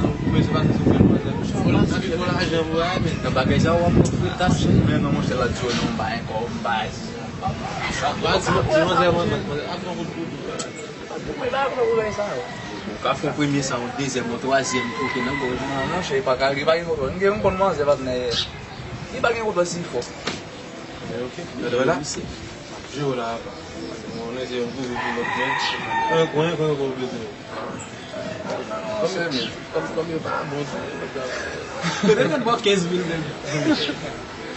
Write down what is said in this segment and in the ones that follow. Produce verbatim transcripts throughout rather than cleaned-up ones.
Ou bezwen pase sou fil mwen. Fò lajan, fò lajan pou bagay sa, w ap pran frita, chè. Men non, monchè, la di w non, m pa ankò, m pa Ou ka fè yon premye sa, yon dezyèm, yon twazyèm, ok, nan gòj. Non, monchè, pa ka, pa gen kontwòl, patnè. Li pa gen kontwòl si fò. Ok. Gade la. Jwe la, apa. Mwen se yon gwo vye lòt men. Kwen, kwen, kwen, kwen, kwen. Konbyen mil? Konbyen pa bon. Te depann bò kenz mil de.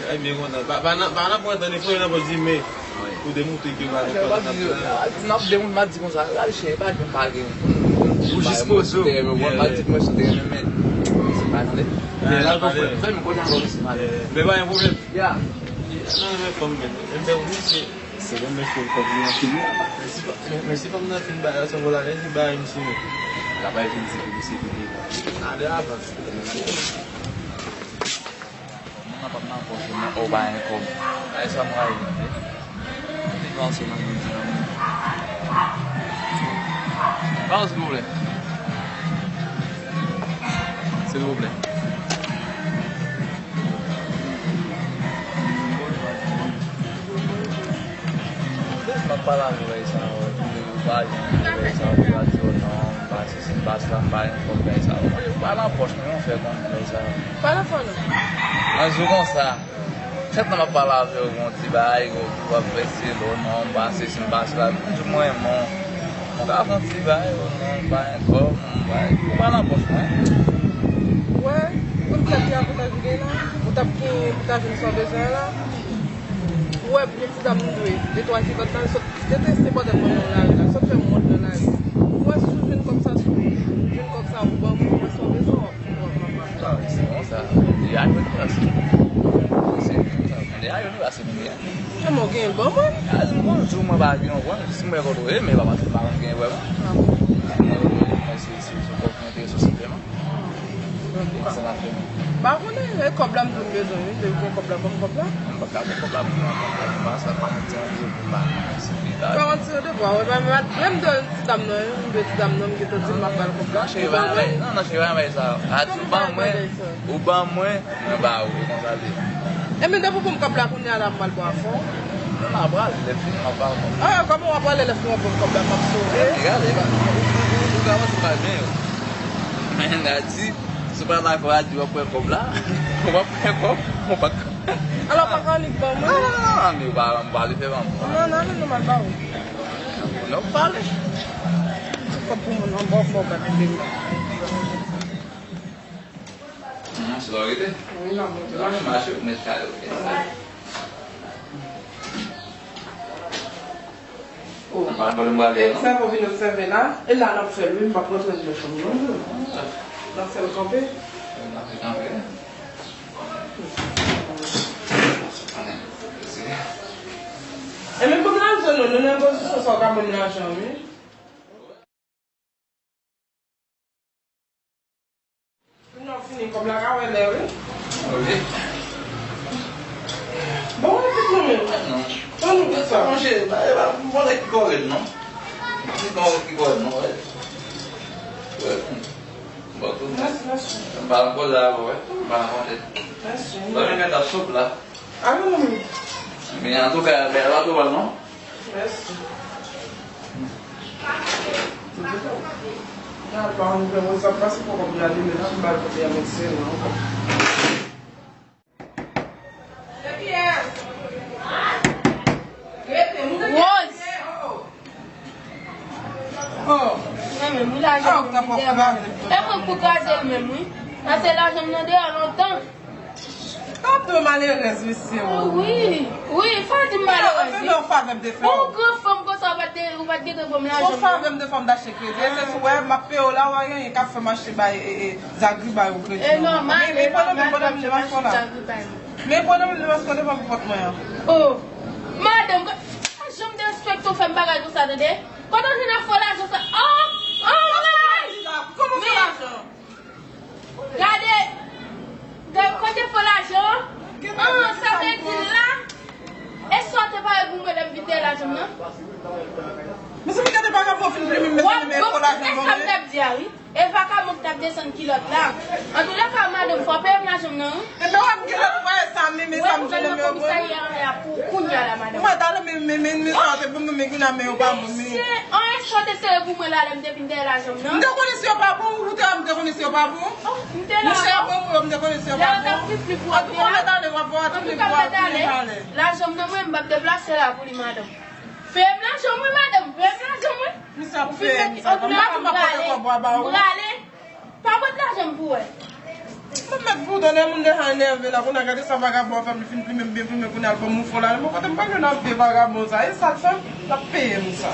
Ay, byen kontan. Pa, pa nan, pa nan pran tan, ni fè nan pòz di men. Pou demontre ke pa nan pòz di, n ap demontre, m ap di konsa, gade chè, pa gen, pa gen. Ou jis poze w. M ap di mwen sou teren, men, men. Se pa tande. Men la, konprann. Fè m konn a lòs, malè. Men pa gen pwoblèm. Ya. Non, men fò m men. Men fò m men. Se bon, men fò m konn li anpil. Men si pa, men, men si pa m nan fin ba, sa vò la, men si ba, men si men. La pa vin di pou se pou li. Ade avan. Mwen pa nan pòch mwen, ou pa gen kòb. Ay, sa mwen rayi, tande. Mwen te panse nan yon di nan mwen. Pawòl, silvouplè. Silvouplè. M ap pale avè w, sa, ou pa jan, ou pa di w non, m pa sesi, m pa sela, m pa gen kòb, bagay sa. Ou pa nan pòch mwen, ou fè konn bagay sa. Pale fò non. Nan jou konsa. Sèt nan m ap pale avè w, gon ti bagay, w ap fè se lò, non, m pa sesi, m pa sela. M di mwen, non. Ou ka fè yon ti bagay, w non, m pa gen kòb, m pa gen, ou pa nan pòch mwen. Ou wè, konn sèt la pou ta vide la, ou t ap gen, pou ta jwenn sa w bezwen la. Ou wè, yon ti dam nou dwe, de twa ti vant la, sot, deteste bòdèl mwen nan lari la, sot fè m wont nan lari. Ou wè, si w jwenn kòb sa, si w jwenn kòb sa, ou ban mwen, ou wè sa w bezwen, w ap pran, w ap pran. Ah, se bon sa. Mande a yo, mande a yo, nou pase nou ye. Kòman w gen bon mwen? Ah, m konn di w mwen pa gen bon, si mwen kote w ye, men pa pase pa gen vrèman. Ah bon? Mwen se, se, se kòb mwen te sou sitèman. Kòman sa la fè? Pa konnen, e kòb la m di m bezwen, wi, depi gen kòb la, ban m kòb la. M pa ka pran kòb la pou mwen, pa sa, pa di an de pou m pa. Kòman ti de bwa, wè, pa, pa, menm de ti dam nan, wi, m de ti dam nan, m gentan di m m ap ba l kòb la. Non, cheri, pa anmèy, non, non, cheri, pa anmèy sa. A di w ban mwen, ou ban mwen, mwen ba ou, e konsa l ye. Ebyen, depi w ban m kòb la kounye a la, m pral bwè avè w. Non, non, pral, lè fini, m ap ba ou kòb la. Ah, kòman w ap prale lè fini w ap ban m kòb la, m ap sove? Gade, gade, ou, ou, ou, ou ka panse m pa byen, yo. Men, gade, si w pa dakò, a di w ap pran kòb la, ou ap pran kòb, ou pa ka. Alò, pa ka annik ban mwen? Non, non, non, non, men ou pa, ou pa vle fè ban mwen. Non, non, non, non, m al ba ou. Non, pale. Ti kòb pou moun, an bon fò, gade de la. Hum, se la w rete? Wi, la, mwen te la. Mache, ou mèt kale, ok. Ou pa konn m prale, non? E sa pou vin obsève la. E la, n ap fè l, wi, m p ap rantre anndan chanm, non. N ap fè l kanpe. N ap fè kanpe. E men pou m lajan, non, nou nan pozisyon sa, w ka ban m lajan, wi. Kòm la ka wè lè, wi. Ok. Bon, mwen tout mwen menm. Non. Bon, nou fè sa. Monchè, ba, ba, bon, lè ki kò rèd, non. Ki kò rèd, ki kò rèd, non, wè. Wè. Bon, tout mwen. Mèsi, mèsi. M pa nan koze avè w, wè. M pa nan koze. Mèsi. Ba, men mèt ap sop la. A, non, non, non. Men, antouka, bèl la, tou bèl, non? Mèsi. Nan al pa ann fè mwen sa pase poko m gade men la m ba l kote a met se nan ankò. Rose! Oh. Mwen menm, wi, lajan m nan deyò. E mwen k pou kraze l menm, wi. Pase lajan m nan deyò lontan. Tanpri malerèz, mesye, o. Wi, wi, fò di m malerèz, wi. Anfen, men yon favè m te fè w. Bon, gran fanm konsa, ou pa t, ou pa t gentan ban m lajan m nan. Yon favè m te fè w, m t achte kredi. E se sou wè, m ap peye w la, w a gen anyen k ap fè m achte bay, e, e, zagribay ou kredi. E nòmal, e nòmal, w ap fè m achte zagribay. Men pran nan men m, depaske w te fè pou kont mwen an. Oh, madanm, pa janm derespekte w fè m bagay konsa, tande? Kote w jwenn ak fo lajan sa? Oh, oh, oh, oh. Kòman fo lajan? Gade, gade, kote fo lajan an? Ah, sa vle di la, e sa w te pare pou mwen lè m vin dèyè lajan m nan? Mesye, gade vagabon fin plimen m, mesye, men fo lajan ban mwen. E sa m t ap di a, wi. E vagabon k t ap desann kilòt la. Antoulèka, madanm, fò w peye m lajan m nan, wi. Epi w ap gen lòt fwa, e sa, men, men sa m jwenn nan men yo. Komisarya an la pou kounye a la, madanm. Mwen, talè, men, men, men, men sa w te ban mwen, men kounye a, men yo pa ban mwen. Mesye, an, e sa w te sere pou mwen la, lè m te vin dèyè lajan m nan? M te konnen si yo pa bon, ou te, m te konnen si yo pa bon. Oh, m te la. Monchè, bon, m te konnen si yo pa bon. Lè yo t ap fifli pou w, ou te la. Antouka, mèt ale, w ap, w ap tounen pou w al tounen talè. Lajan m nan, mwen, m p ap deplase la pou li, madanm. Peye m lajan m, wi, madanm, peye m lajan m, wi. Misye ap peye m sa. M pa di m ap pote kòb ou a ba ou. M prale. Pa pote lajan m pou wè. Mwen mèt pou w tande moun deja enève la, kounye a gade sa vagabon an fè m, li fin plimen m byen plimen, kounye a l ban m yon fo lajan. Mwen kote m pral jwenn ak vye vagabon sa, e sa l fè m, l ap peye m sa.